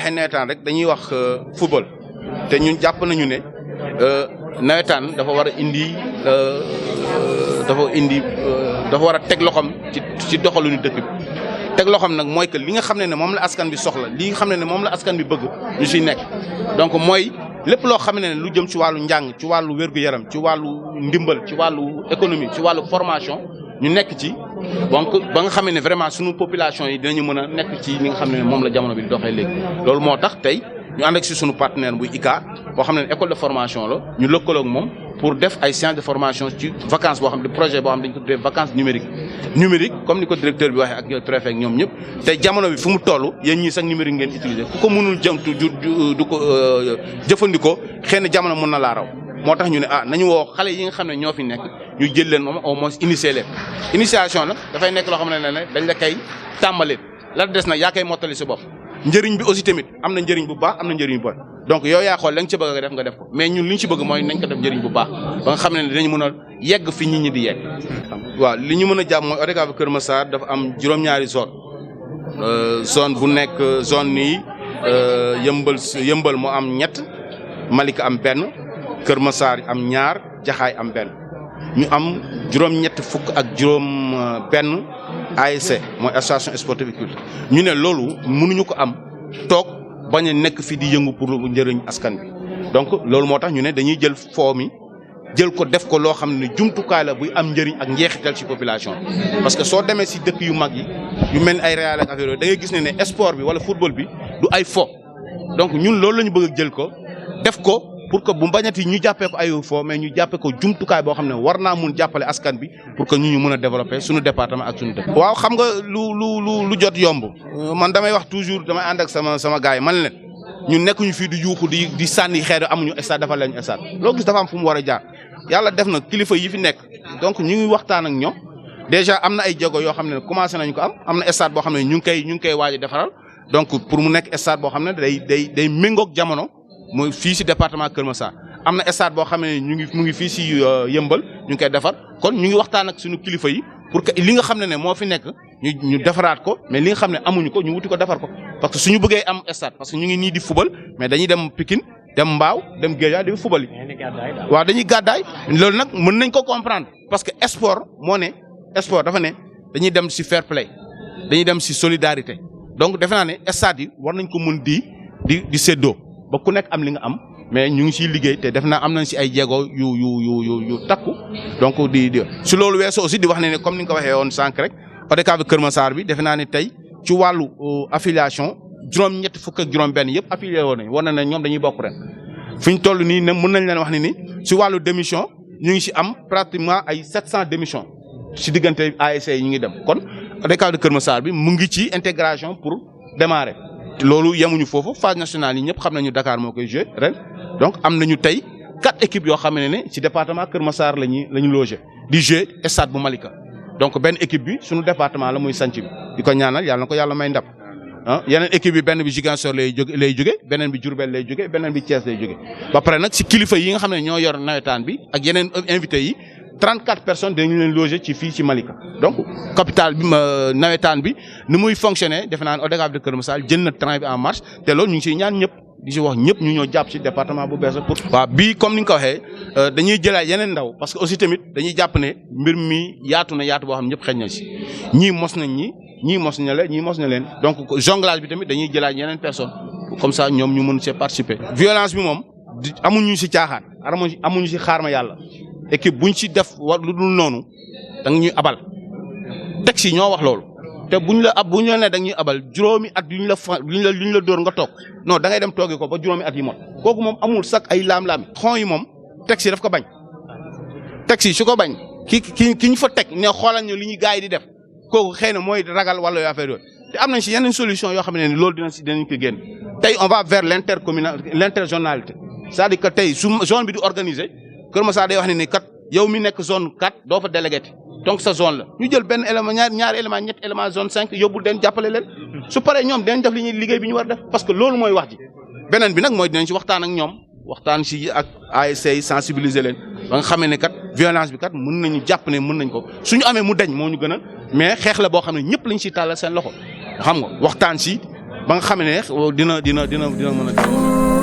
waxee nawetaan rek dañuy wax football te ñun jàpp nañu ne nawetaan dafa war a indi dafa war a teg loxoom ci doxalinu dëkk bi teg loxoom nag mooy que li nga xam ne moom la askan bi soxla li nga xam ne moom la askan bi bëgg ñu siy nekk donc mooy lépp loo xam ne lu jëm ci wàllu njàng ci wàllu wér-gu-yaram ci wàllu ndimbal ci wàllu économie ci wàllu formation ñu nekk ci donc ba nga xam ne vraiment suñu population yi dinañu mën a nekk ci li nga xam ne moom la jamono bi di doxee léegi loolu moo tax tey ñu ànd ak si suñu partenaire buy ICA boo xam ne école de formation la ñu lëkkaloo ak moom pour def ay séances de formation ci vacances boo xam ne projet boo xam ne dañ ko tuddee vacances numérique comme ni ko directeur bi waxee ak préfet ak ñoom ñëpp tey jamono bi fu mu toll yéen ñii sax numérique ngeen utiliser ku ko mënul du ko jëfandikoo xëy na jamono mën na laa raw moo tax ñu ne nañu woo xale yi nga xam ne ñoo fi nekk ñu jël leen moom au moins initier leen initiation nag dafay nekk loo xam ne dañ la koy tàmbalee la des na yaa koy mottali si bopp njëriñ bi aussi tamit am na njëriñ bu baax am na njëriñ bu bon donc yow yaa xool la nga ci bëgg nga def ko mais ñun li ñu ci bëgg mooy nañ ko def njëriñ bu baax ba nga xam ne dinañ mën a yegg fi nit ñi di yegg. waaw li ñu mën a jàpp mooy ODCAV Kër Massar dafa am juróom-ñaari zone bu nekk zone nii yëmbal moo am 3 Malika am 1 Kër Massar am 2 Jaxaay am 1 ñu am juróom-ñett fukk ak juróom-1 ASC mooy association sportive et culturelle ñu ne loolu mënuñu ko am toog bañ a nekk fi di yëngu pour njëriñ askan bi donc loolu moo tax ñu ne dañuy jël foo mi jël ko def ko loo xam ne jumtukaay la buy am njëriñ ak njeexital ci population parce que soo demee si dëkk yu mag yi yu mel ni ay Real ak affaire yooyu da ngay gis ne sport bi wala football bi du ay fo donc ñun loolu la ñu bëgg a jël ko def ko pour que bu mbañati ñu jàppee ko ay fo mais ñu jàppee ko jumtukaay boo xam ne war naa mun jàppale askan bi pour que ñu mën a développer suñu département ak suñu dëkk. waaw xam nga lu jot yomb man damay wax toujours damay ànd ak sama gars yi man leen ñun nekkuñu fii di yuuxu di sànni xeer amuñu stade dafa lañu stade loo gis dafa am fu mu war a jaar yàlla def na kilifa yi fi nekk donc ñu ngi waxtaan ak ñoom déjà am na ay jéego yoo xam ne commencé nañu ko am na stade boo xam ne ñu ngi koy waaj a defaral donc pour mu nekk stade boo xam ne day méngoog jamono. mooy fii si département Kër Massar am na stade boo xam ne mu ngi fii si yëmbal ñu ngi koy defar kon ñu ngi waxtaan ak suñu kilifa yi pour que li nga xam ne moo fi nekk ñu defaraat ko mais li nga xam ne amuñu ko ñu wuti ko defar ko parce que suñu bëggee am stade parce que ñu ngi nii di fubal mais dañuy dem Pikine dem Mbaaw dem Guédiawaye di fubal yi. waaw dañuy gàddaay loolu nag mën nañ ko comprendre parce que sport moo ne sport dafa ne dañuy dem si fair play dañuy dem si solidarité donc defe naa ne stade yi war nañ ko mën di séddoo. ba ku nekk am li nga am mais ñu ngi siy liggéey te def naa am nañ si ay jéego yu takku donc di si loolu weesoo aussi di wax ne comme ni nga ko waxee woon sànq rek ODCAV Kër Massar bi defe naa ne tey ci wàllu affiliation juróom-ñett fukk ak juróom-benn yëpp affilié woon nañ war na ne ñoom dañuy bokk ren fi ñu toll nii ne mën nañ leen wax ne ni si wàllu démission ñu ngi si am pratiquement ay 700 démission si diggante ASC yi ñu ngi dem kon ODCAV Kër Massar bi mu ngi ci intégration pour démarrer. loolu yemuñu foofu phase nationale yi ñëpp xam nañu Dakar moo koy joué ren donc am nañu tey 4 équipes yoo xam ne ci département Kër Massar la ñu logé di joué stade bu Malika donc benn équipe bi suñu département la muy sanc bi di ko ñaanal yàlla na ko yàlla may ndam yeneen équipe bi benn bi Ziguinchor lay jóge beneen bi Diourbel lay jóge beneen bi Thiès lay jóge ba pare nag si kilifa yi nga xam ne ñoo yor nawetaan bi ak yeneen invité yi 34 personnes dañu leen loger ci fii ci Malika donc capital bi nawetaan bi ni muy fonctionner defe naa ne ODCAV de Kër Massar jël na train bi en marche te loolu ñu ngi siy ñaan ñëpp di si wax ñëpp ñu ñoo jàpp si département bu bees pour. waaw bii comme ni nga ko waxee dañuy jëlaat yeneen ndaw parce que aussi tamit dañuy jàpp ne mbir mi yaatu na yaatu boo xam ne ñëpp xëy na si ñii mos nañ ñii mos na leen donc jonglage bi tamit dañuy jëlaat yeneen personnes comme ça ñoom ñu mën see participer. violence bi moom amuñu si caaxaan amuñu si xaar ma yàlla. équipe buñ ci def war lu dul noonu da nga ñuy abal texte yi ñoo wax loolu te buñ la ne da nga ñuy abal juróomi at yuñ la dóor nga toog non da ngay dem toogi ko ba juróomi at yi mot kooku moom amul sax ay laam-laam xon yi moom texte yi daf ko bañ texte yi su ko bañ ki ñu fa teg ne xoolal ñu li ñuy gars yi di def kooku xëy na mooy ragal wala yoo affaire yooyu te am nañ si yeneen solution yoo xam ne ni loolu dinañ ko génn tey on va vers l'interzonalité c'est-à-dire que tey su zone bi di organiser Kër Massar day wax ne ni kat yow mi nekk zone 4 doo fa délégué donc sa zone la ñu jël benn élément ñaari élément ñetti élément zone 5 yóbbul den jàppale leen su paree ñoom dinañ def li ñuy liggéey bi ñu war def parce que loolu mooy wax ji beneen bi nag mooy dinañ ci waxtaan ak ñoom waxtaan si ak ASC yi sensibiliser leen ba nga xamee ne kat violence bi kat mën nañu jàpp ne mën nañ ko suñu amee mu deñ moo ñu gënal mais xeex la boo xam ne ñëpp lañ si tàllal seen loxo xam nga waxtaan si ba nga xam ne dina mën a